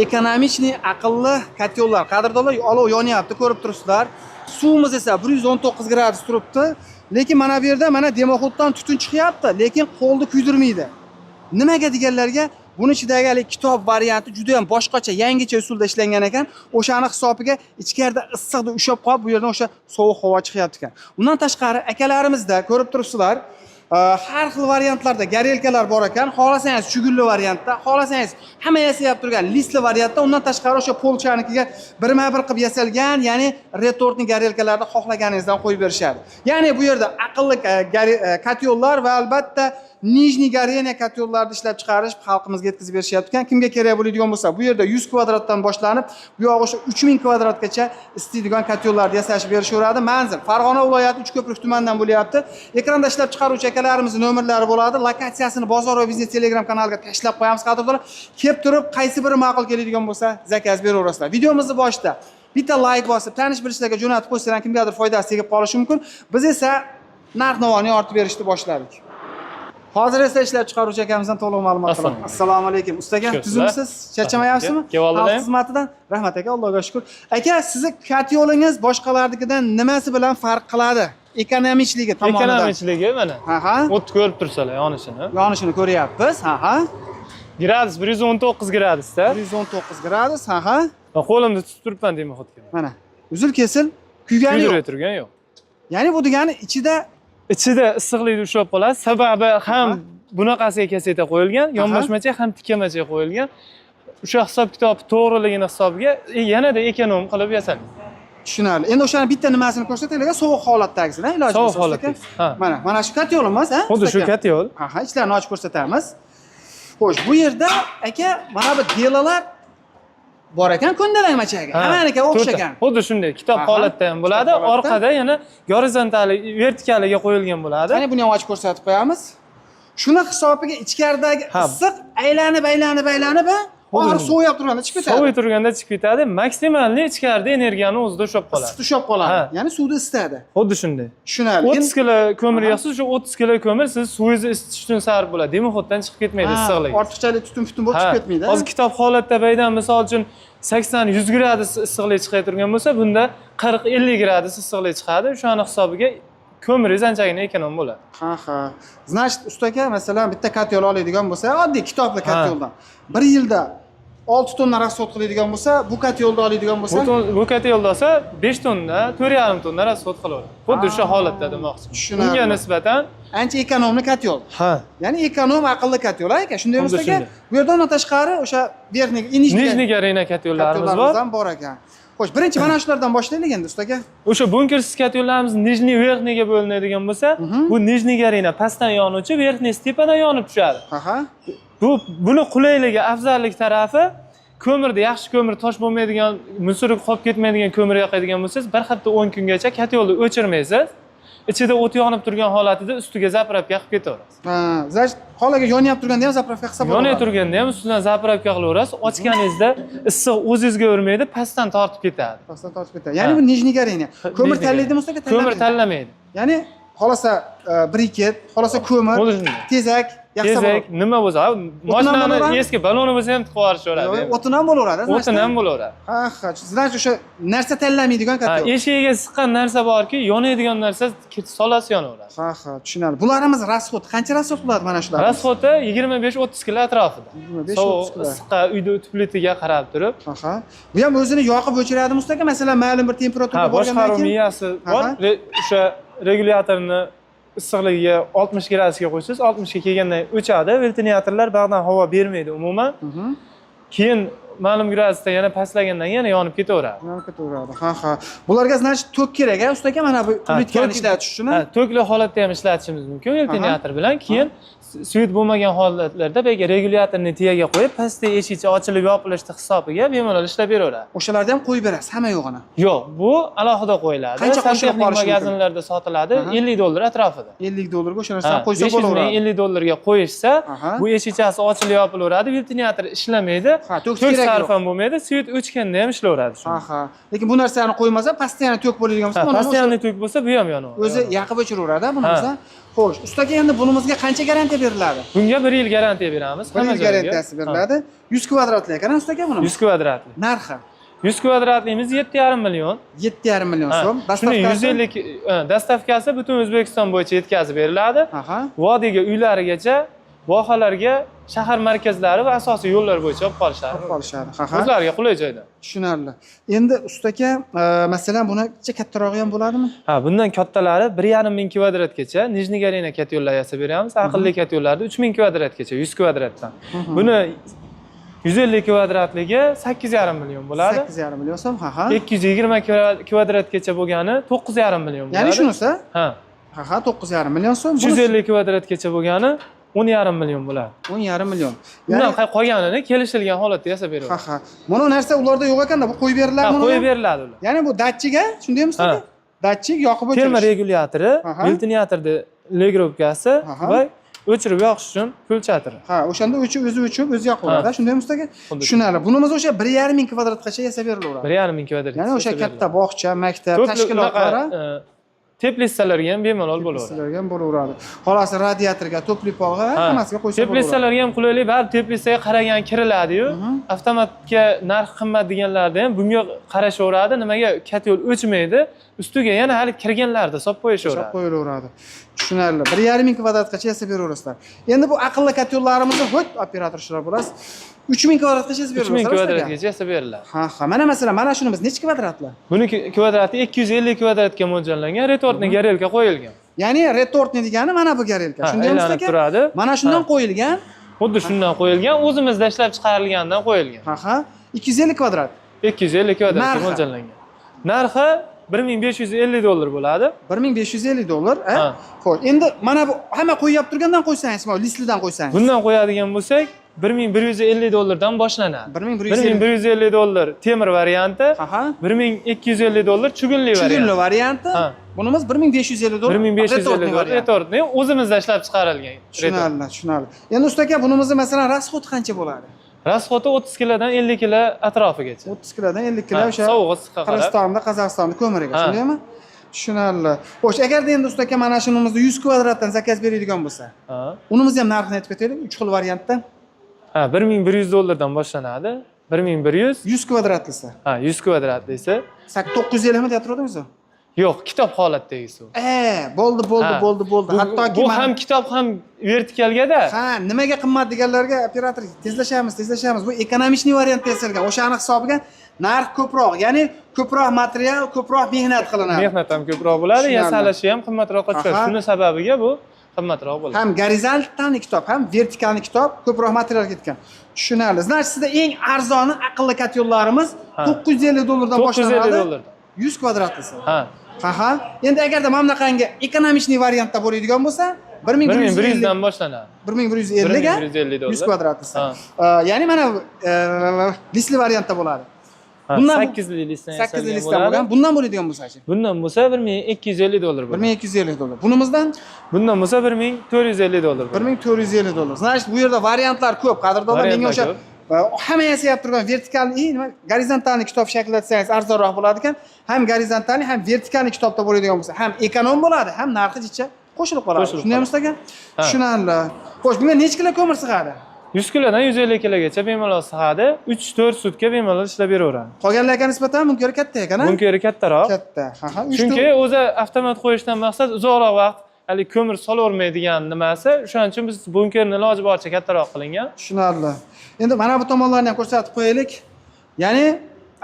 Экономичный, aqlli котёл lar. Qadrdonlar, olov yonyapti, ko'rib turibsizlar. Suvimiz esa 119 gradus turibdi. Lekin mana bu yerda mana дымоход dan tutun chiqyapti, lekin qo'lni kuydirmaydi. Nimaga deganlarga, buni ichidagi haligi kitob varianti juda ham boshqacha, yangicha usulda ishlangan ekan. O'shani hisobiga ichkarida issiqni ushlab qolib, bu yerdan o'sha sovuq havo chiqyapti ekan. Undan tashqari, akalarimizda ko'rib turibsizlar, har xil variantlarda горелка lar bor ekan. Xohlasangiz чугун li variantda, xohlasangiz hamma yasayap turgan лист li variantda, undan tashqari o'sha polchanikiga birma-bir qilib yasalgan, ya'ni реторт li горелка larni xohlaganingizdan qo'yib berishadi. Ya'ni bu yerda aqlli котёл lar va albatta нижний горение котёл larni ishlab chiqarish, xalqimizga yetkazib berishyapti ekan. Kimga kerak bo'ladigan bo'lsa, bu yerda 100 kvadratdan boshlanib, bu yog'i o'sha 3000 kvadratgacha isitadigan котёл larni yasashib berishaveradi. Manzil Farg'ona viloyati, Uchko'prik tumanidan bo'lyapti. Ekranda ishlab chiqaruvchi akalarimizning nomerlari bo'ladi. Lokatsiyasini Bozor va biznes Telegram kanaliga tashlab qo'yamiz, qadrdonlar. Kelib turib, qaysi biri ma'qul keladigan bo'lsa, заказ beraverasizlar. Videomizni boshida bitta layk bosib, tanish bilishlarga jo'natib qo'ysalar, kimgadir foydasi tegib qolishi mumkin. Biz esa narx navoni ortib berishni boshladik. Hozir esa ishlab chiqaruvchi akamizdan to'liq ma'lumot Assalomu olamiz. Assalomu alaykum. Usta aka, Shukur. tuzukmisiz? Charchamayapsizmi? Kelib oldilar. Xalq xizmatidan. Rahmat aka, Allohga shukr. Aka, sizni котёл ingiz boshqalarnikidan nimasi bilan farq qiladi? Экономич ligi tomonidan. Экономич ligi mana. Ha. O't ko'rib tursalar yonishini. Yonishini ko'ryapmiz. Ha. Gradus 119 gradusda. 119 gradus. Ha. Va qo'limda tutib turibman дымоход ga. Mana. Uzil kesil kuygani yo'q. Kuydirib turgan yo'q. Ya'ni bu degani ichida Ichida issiqlikni ushlab qoladi. Sababi ham bunaqasiga kaseta qo'yilgan, yonboshmacha ham tikamacha qo'yilgan. O'sha hisob kitob to'g'riligini hisobiga yanada эконом qilib yasalgan. Tushunarli. Endi o'shani bitta nimasini ko'rsataylik, sovuq holatdagisini, iloji Sovuq bo'lsa, usta aka. holatdagisi, ha. Mana shu котёл imiz, ha? Xuddi usta shu aka? котёл. Ha, ichlarini ochib ko'rsatamiz. Xo'sh, bu yerda aka mana bu дела lar bor ekan ko'ndalang-machagi. Hammanikiga o'xshagan. Xuddi shunday kitob holatda ham bo'ladi. Kitob holatda. Orqada yana горизонтали, вертикали ga qo'yilgan bo'ladi. Qani, buni ham ochib ko'rsatib qo'yamiz. Shuni hisobiga ichkaridagi issiq aylanib, aylanib, aylanib, ha, Xuddi oxiri shunday. sovuyab turganda chiqib ketadi. Sovuy turganda chiqib ketadi. Максимальный ichkarida energiyani o'zida ushlab qoladi. Issiq ushlab qoladi. Ha. Ya'ni suvni isitadi. Xuddi shunday. Tushunarli. 30 kilo ko'mir yoqsa, shu 30 kilo ko'mir siz suvingizni isitish uchun sarf bo'ladi. Дымоход dan chiqib ketmaydi issiqlik. Ortiqchalik tutun futun bo'lib chiqib ketmaydi. Hozir kitob holatda baydan misol uchun 80-100 gradus issiqlik chiqayotgan bo'lsa, bunda 40-50 gradus issiqlik chiqadi. O'shani hisobiga ko'miringiz anchagina эконом bo'ladi. Ha. Значит, usta aka, masalan, bitta котёл oladigan bo'lsa, oddiy kitobli котёл dan bir yilda 6 tonna расход qiladigan bo'lsa, bu котёл ni oladigan bo'lsa, Bu котёл da olsa 5 tonna, 4,5 tonna расход qilaveradi. Xuddi o'sha holatda demoqchi. Tushunarli. Unga nisbatan ancha эконом li котёл. Ha. Ya'ni эконом, aqlli котёл, aka. Shundaymi, Xuddi usta aka? shunday. Bu yerda undan tashqari o'sha верхний, нижний Нижний горение котёл larimiz bor. котёл larimiz ham bor ekan. Xo'sh, birinchi mana shulardan boshlaylik endi, usta aka. O'sha bunkersiz котёл larimiz нижний, верхний ga bo'linadigan bo'lsa, bu нижний горение pastdan yonuvchi, верхний tepadan yonib tushadi. Ha. Buni qulayligi, afzallik tarafi, ko'mirda yaxshi ko'mir, tosh bo'lmaydigan, мусор i qolib ketmaydigan ko'mir yoqadigan bo'lsangiz, bir hafta 10 kungacha котёл ni o'chirmaysiz. Ichida o't yonib turgan holatida ustiga заправка qilib ketaverasiz. Ha, значит, holaga yonyapti turganda ham заправка qilsa bo'ladi. Yonay turganda ham ustidan заправка qilaverasiz. Ochganingizda issiq o'zingizga urmaydi, pastdan tortib ketadi. Pastdan tortib ketadi. Ya'ni bu нижний горение. Ko'mir Нижний tanlaydimi, usta aka? Ko'mir Tanlamaydi. tanlamaydi. Ya'ni xohlasa briket, xohlasa ko'mir, Xuddi shunday. tezak yoqsa Tezak bo'ladi. nima bo'lsa, ham mashinani bo'laveradi? eski baloni bo'lsa ham tiqib yuborishaveradi. Yo'q, o'tin ham bo'laveradi. O'tin ham bo'laveradi. Ha. Значит, o'sha narsa tanlamaydigan Ha, котёл. Eshigiga siqqan narsa borki, yonadigan narsa solasi yonaveradi. Ha, tushunarli. Bularimiz расход, qancha расход qiladi mana shular? Расход i 25-30 kilo atrofida. 25-30 Sovuq, kilo. Issiqqa, uyda plitaga qarab turib. Ha. Bu ham o'zini yoqib o'chiradimi, usta aka? Masalan, ma'lum bir temperaturga borgandan Boshqaruv keyin. miyasi bor. O'sha regulyatorni issiqligiga 60 gradusga qo'ysangiz, 60 ga kelgandan keyin o'chadi. Ventilyatorlar bag'dan havo bermaydi umuman. Keyin ma'lum gradusda yana pastlagandan keyin yana yonib ketaveradi. Yonib ketaveradi. Ha. Bularga, значит, tok kerak, a, usta aka, mana bu plitkani ishlatish uchun. Ha, tokli holatda ham ishlatishimiz mumkin ventilyator bilan. Keyin свет bo'lmagan holatlarda bega regulyatorni tagiga qo'yib, pastda eshikcha ochilib yopilishni hisobiga bemalol ishlab beraveradi. O'shalarda ham qo'yib berasiz, hamma yo'g'ini. Yo'q, bu alohida qo'yiladi. Qancha qo'shilib Santexnik qolishi mumkin? magazinlarda sotiladi, 50 dollar atrofida. 50 dollarga o'sha narsani qo'ysa 500 ming bo'laveradi. 50 dollarga qo'yishsa, bu eshikchasi ochilib yopilaveradi, ventilyator ishlamaydi. Ha, toksiz Toksiz kerak Kerak sarf yo'q. ham bo'lmaydi, свет o'chganda ham ishlayveradi shu. Ha. Lekin bu narsani qo'ymasa, постоянно tok bo'ladigan bo'lsa, Ha, mana постоянный tok bo'lsa, bu ham yonadi. o'zi yoqib o'chiraveradi buni Ha. biz. Xo'sh, ustaga, endi bunimizga qancha garantiya beriladi? Bunga 1 yil garantiya beramiz. 1 Hamma yil joyga. garantiyasi beriladi. 100 kvadratli ekan, usta aka buni. 100 kvadratli. Narxi? 100 kvadratlimiz 7,5 million. 7,5 million Ha, so'm. shuni Доставка si? 150 ha, доставка si butun O'zbekiston bo'yicha yetkazib beriladi. Vodiyga uylarigacha, vohalarga, shahar markazlari va asosiy yo'llar bo'yicha olib qolishadi. Olib qolishadi. Ha. O'zlariga qulay joyda. Tushunarli. Endi usta aka, masalan, buni ancha kattarog'i ham bo'ladimi? Ha, bundan kattalari 1,5 ming kvadratgacha Нижний Горение котёл lar yasab beramiz. Aqlli котёл larda 3000 kvadratgacha, 100 kvadratdan. Buni 150 kvadratligi 8,5 million bo'ladi. 8,5 million so'm. Ha. 220 kvadratgacha bo'lgani 9,5 million bo'ladi. Ya'ni shunisi? Ha. Ha, 9,5 million so'm. Bunisi 350 kvadratgacha bo'lgani 10,5 million bo'ladi. 10,5 million. Undan Ya'ni qolganini kelishilgan holatda yasab beradi. Ha. Mana narsa ularda yo'q ekanda, bu qo'yib beriladi Ha, buni. qo'yib beriladi ular. Ya'ni bu datchik, shundaymi, usta aka? Ha. Datchik yoqib o'chirish. Termoregulyatori, ventilatorni регулировка si va o'chirib yoqish uchun включатели. Ha, o'shanda o'chib, o'zi o'chib, o'zi yoqaveradi. Ha. Shundaymi, usta aka? Xuddi. Tushunarli. Bunimiz o'sha 1,5 ming kvadratgacha yasab berilaveradi. 1,5 ming kvadrat. Ya'ni o'sha katta bog'cha, maktab, To'pli tashkilotlar, unaqa, teplitsalarga ham bemalol bo'laveradi. Sizlarga ham bo'laveradi. Xolasi radiatorga, тёплый пол ga, hammasiga qo'ysa bo'laveradi. Teplitsalarga ham qulaylik, baribir teplitsaga qaragan kiriladi-yu. Avtomatga narx qimmat deganlarda ham bunga qarashaveradi. Nimaga котёл o'chmaydi, ustiga yana hali kirganlarida solib Solib qo'yishaveradi. qo'yilaveradi. Tushunarli. 1,5 ming kvadratgacha yasab beraverasizlar. Endi bu aqlli котёл larimizni, ho't, operator shular bo'lasiz. 3000 kvadratgacha yasab 3000 beraverasizlar. Kvadratgacha yasab beriladi. Ha. Mana masalan, mana shunimiz necha kvadratli? Buni kvadrati 250 kvadratga mo'ljallangan, реторт горелка qo'yilgan. Ya'ni реторт degani mana bu горелка. Ha, Shundaymi, aylanib aka? turadi. Mana shundan Ha. qo'yilgan. Xuddi shundan qo'yilgan, o'zimizda ishlab chiqarilgandan qo'yilgan. Ha. 250 kvadrat. 250 kvadratga Narxi? mo'ljallangan. Narxi 1550 dollar bo'ladi. 1550 dollar, a? Ha. Xo'sh, endi mana bu hamma qo'yyapti turgandan qo'ysangiz, mana лист lidan qo'ysangiz. Bundan qo'yadigan bo'lsak, 1150 dollardan boshlanadi. 1150. 1150 dollar temir varianti, Ha. 1250 dollar чугун li varianti. Чугун li varianti. Ha. Bunimiz 1550 dollar. 1550 реторт li dollar varianti. реторт ni o'zimizda ishlab chiqarilgan. Retort. Tushunarli. Endi usta aka, bunimizni masalan расход qancha bo'ladi? Расход i 30 kilodan 50 kilo atrofigacha. 30 kilodan 50 kilo Ha, o'sha sovug'i issiqqa qarab. Qirg'izistonda, Qozog'istonda ko'miriga, Ha. shundaymi? Tushunarli. Xo'sh, agarda endi usta aka mana shunimizni 100 kvadratdan заказ beradigan bo'lsa, Ha. unimizni ham narxini aytib ketaylik, 3 xil variantda. Ha, 1100 dollardan boshlanadi. 1100. 100 kvadratlisi. Ha, 100 kvadratlisi. 950 mi deyaptirdingiz? Yo'q, kitob holatdagisi u. Bo'ldi, bo'ldi, Ha. bo'ldi, bo'ldi. Bu, Hattoki bu mana- ham kitob, ham vertikalga-da. Ha, nimaga qimmat deganlarga, operator, tezlashamiz, tezlashamiz. Bu экономичный variantda yasalgan. O'shani hisobiga narx ko'proq, ya'ni ko'proq material, ko'proq mehnat qilinadi. Mehnat ham ko'proq bo'ladi, Tushunarli. yasalishi ham qimmatroqqa tushadi. Shuni sababiga bu qimmatroq bo'ladi. Ham горизонтальный kitob, ham вертикальный kitob, ko'proq material ketgan. Tushunarli. Значит, sizda eng arzoni aqlli котёл larimiz Ha. 950 dollardan 950 boshlanadi. dollardan. 100 kvadratlisi. Ha. Ha. Endi agarda mana bunaqangi экономичный variantda bo'ladigan bo'lsa, 1150. 1100 dan boshlanadi. 1150 ga. 1150 dollar. 100 kvadratlisi. Ha. Ya'ni mana лист li variantda bo'ladi. Ha, Bundan 8 li лист dan 8 yasalgan лист dan bo'ladi. bo'lgan. Bundan bo'ladigan bo'lsa-chi? Bundan bo'lsa 1250 dollar bo'ladi. 1250 dollar. Bunimizdan? Bundan bo'lsa 1450 dollar bo'ladi. 1450 dollar. Значит, bu yerda variantlar ko'p, qadrdonlar. Menga o'sha Variantlar hamma yasayap turgan вертикальный, nima, горизонтальный kitob shaklida desangiz arzonroq bo'ladi ekan. Ham горизонтальный, ham вертикальный kitobda bo'ladigan bo'lsa, ham эконом bo'ladi, ham narxi jicha qo'shilib qoladi. Qo'shilib Shundaymi, qoladi. aka? Ha. Tushunarli. Xo'sh, bunga necha kilo ko'mir sig'adi? 100 kilodan 150 kilogacha bemalol sig'adi. 3-4 sutka bemalol ishlab beraveradi. Qolganlarga nisbatan bunkari katta ekan, a? Bunkeri kattaroq. Katta. Ha. Uch Chunki o'zi avtomat qo'yishdan maqsad uzoqroq vaqt haligi ko'mir solavermaydigan nimasi. O'shaning uchun biz bunkerni iloji boricha kattaroq qilingan. Tushunarli. Endi mana bu tomonlarni ham ko'rsatib qo'yaylik. Ya'ni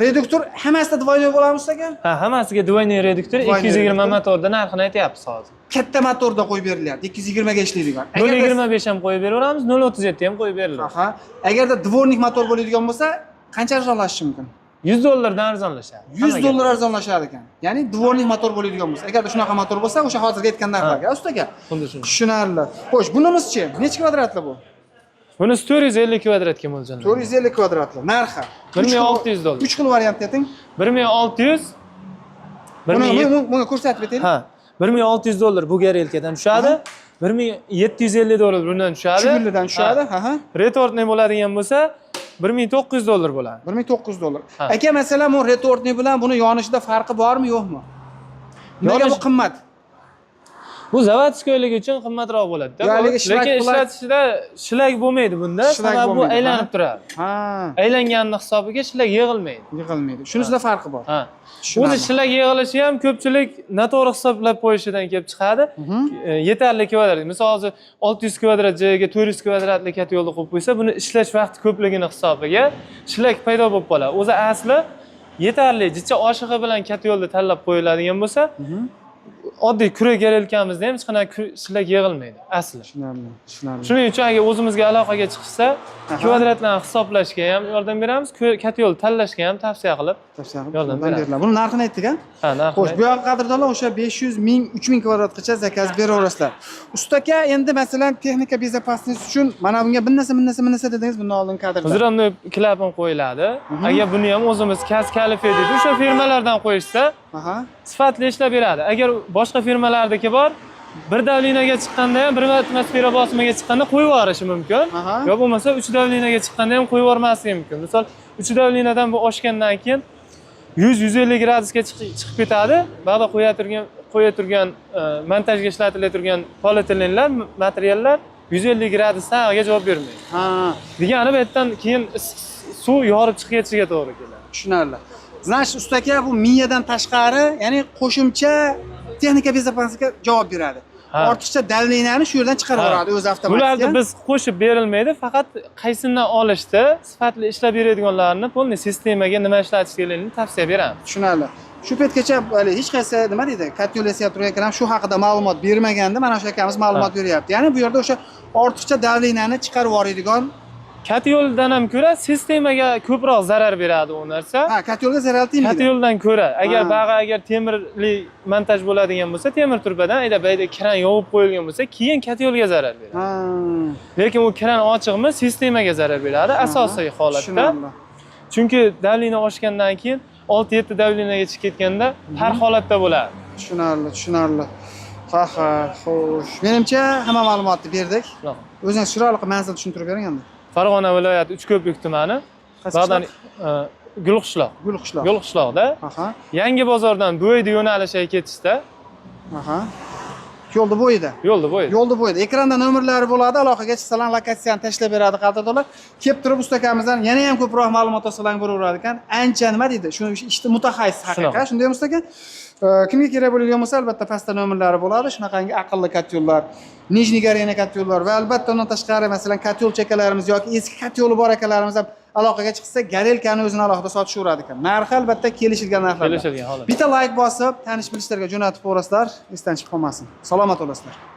reduktor hammasida двойной bo'ladimi, aka? Ha, hammasiga двойной reduktor. Двойной 220 reduktor. Motorda narxini aytyapmiz hozir. Katta motorda qo'yib berilyapti. 220 ga ishlaydigan. 0.25 ham qo'yib beraveramiz, 0.37 ham qo'yib beriladi. Aha. Agarda дворник motor bo'ladigan bo'lsa, qancha arzonlashishi mumkin? 100 dollardan arzonlashadi. 100 Hammaga. Dollar arzonlashar ekan. Ya'ni дворник motor bo'ladigan bo'lsa, agarda shunaqa motor bo'lsa, o'sha hozirgi aytgan narxlarga, usta aka. Xuddi shunday. Tushunarli. Xo'sh, bunimizchi? Necha kvadratli bu? Bunisi 450 kvadratga mo'ljallangan. 450 kvadratli. Narxi? 1600 dollar. 3 xil variant ayting. 1600. Buni 1000. buni ko'rsatib o'taylik. Ha, 1600 dollar bu горелка dan tushadi. 1750 dollar bundan tushadi. Чугун lidan tushadi. Ha. Ha. Реторт li bo'ladigan bo'lsa $1900 bo'ladi. $1900. Ha. Aka, masalan, bu ретортный bilan buni yonishida farqi bormi, yo'qmi? Nega bu qimmat? Bu заводской ligi uchun qimmatroq bo'ladi. Yo, haligi shlak Lekin ishlatishda shlak bo'lmaydi bunda. Shlak Sababi bu bo'lmaydi, aylanib ha? turadi. Aylanganini hisobiga shlak yig'ilmaydi. Yig'ilmaydi. Shunisida farqi bor. Ha. Tushunarli. O'zi shlak yig'ilishi ham ko'pchilik noto'g'ri hisoblab qo'yishidan kelib chiqadi. Yetarli kvadrat. Misol hozir 600 kvadrat joyiga 400 kvadratli kotelni qo'yib qo'ysa, buni ishlash vaqti ko'pligini hisobiga shlak paydo bo'lib qoladi. O'zi asli yetarli jicha oshig'i bilan kotelni tanlab qo'yiladigan bo'lsa, oddiy kurak горелка mizda ham hech qanaqa shlak yig'ilmaydi asli. Tushunarli, tushunarli. Shuning uchun agar o'zimizga aloqaga chiqishsa, kvadratlarni hisoblashga ham yordam beramiz, kotel tanlashga ham tavsiya qilib Tavsiya qilib yordam yordam beramiz. beriladi. Buni narxini aytdik, a? Ha, narxini. Xo'sh, bu yoq, qadrdonlar, o'sha 500 ming, 3000 kvadratgacha заказ beraverasizlar. Usta aka, endi masalan texnika безопасность uchun mana bunga bir narsa, bir narsa, bir narsa dedingiz bundan oldin kadrda. Взрывной klapan qo'yiladi. Agar buni ham o'zimiz kas kalife deydi, o'sha firmalardan qo'yishsa, sifatli ishlab beradi. Agar boshqa firmalardagi bor, bir давление ga chiqqanda ham, bir atmosfera bosimiga chiqqanda qo'yib yuborishi mumkin. Yo bo'lmasa 3 давление ga chiqqanda ham qo'yib yubormasligi mumkin. Misol 3 давление dan bu oshgandan keyin 100-150 gradusga chiqib ketadi. Ba'da qo'ya turgan montajga ishlatiladigan turgan polietilenlar, materiallar 150 gradusdan ag'ga javob bermaydi. Degani bu yerdan keyin issiq suv yorib chiqib ketishiga to'g'ri keladi. Tushunarli. Значит, usta aka, bu miyadan tashqari, ya'ni qo'shimcha texnika безопасность ga javob beradi. Ha. Ortiqcha давление ni shu yerdan chiqarib yuboradi o'zi avtomatik. Bularni biz qo'shib berilmaydi, faqat qaysidan olishda sifatli ishlab beradiganlarni полный sistemaga nima ishlatish kerakligini tavsiya beramiz. Tushunarli. Shu paytgacha hali hech qaysi, nima deydi, kotel yasab turgan akam shu haqida ma'lumot bermagandi. Mana shu akamiz ma'lumot beryapti. Ya'ni bu yerda o'sha ortiqcha давление ni chiqarib yuboradigan Koteldan ham ko'ra sistemaga ko'proq zarar beradi u narsa. Ha, kotelga zarar tegmaydi. Koteldan ko'ra, agar bag'i agar temirli montaj bo'ladigan bo'lsa, temir trubadan ayda bayda kran yopib qo'yilgan bo'lsa, keyin kotelga zarar beradi. Lekin u kran ochiqmi, sistemaga zarar beradi asosiy holatda. Tushunarli. Chunki давление oshgandan keyin 6-7 давление ga chiqib ketganda har holatda bo'ladi. Tushunarli, tushunarli. Ha, xo'sh. Menimcha hamma ma'lumotni berdik. Shunaqa. O'zingiz chiroyli qilib manzil tushuntirib bering endi. Farg'ona viloyati Uchko'prik tumani, Qaysi Bag'dan qishloq? Gulqishloq. Gulqishloq. Gulqishloqda Yangi bozordan Bo'ydi yo'nalishiga ketishda, Yo'lni bo'yida. Yo'lni bo'yida. Yo'lni bo'yida. Ekranda nomerlari bo'ladi, aloqaga chiqsalar lokatsiyani tashlab beradi qadrdonlar. Kelib turib usta akamizdan yana ham ko'proq ma'lumot olsalar bo'laveradi ekan. Ancha, nima deydi? Shu ishni mutaxassis haqiqat. Shunaqa. Shundaymi, usta aka? Kimga kerak bo'ladigan bo'lsa, albatta pastda nomerlari bo'ladi. Shunaqangi aqlli kotellar, нижний горение kotellar va albatta undan tashqari, masalan, котёл chakalarimiz yoki eski koteli bor akalarimiz ham aloqaga chiqsa, горелка ni o'zini alohida sotishaveradi ekan. Narxi albatta kelishilgan narxlarda. Kelishilgan holat. Bitta layk bosib, tanish bilishlarga jo'natib qo'yasizlar, esdan chiqib qolmasin. Salomat bo'lasizlar.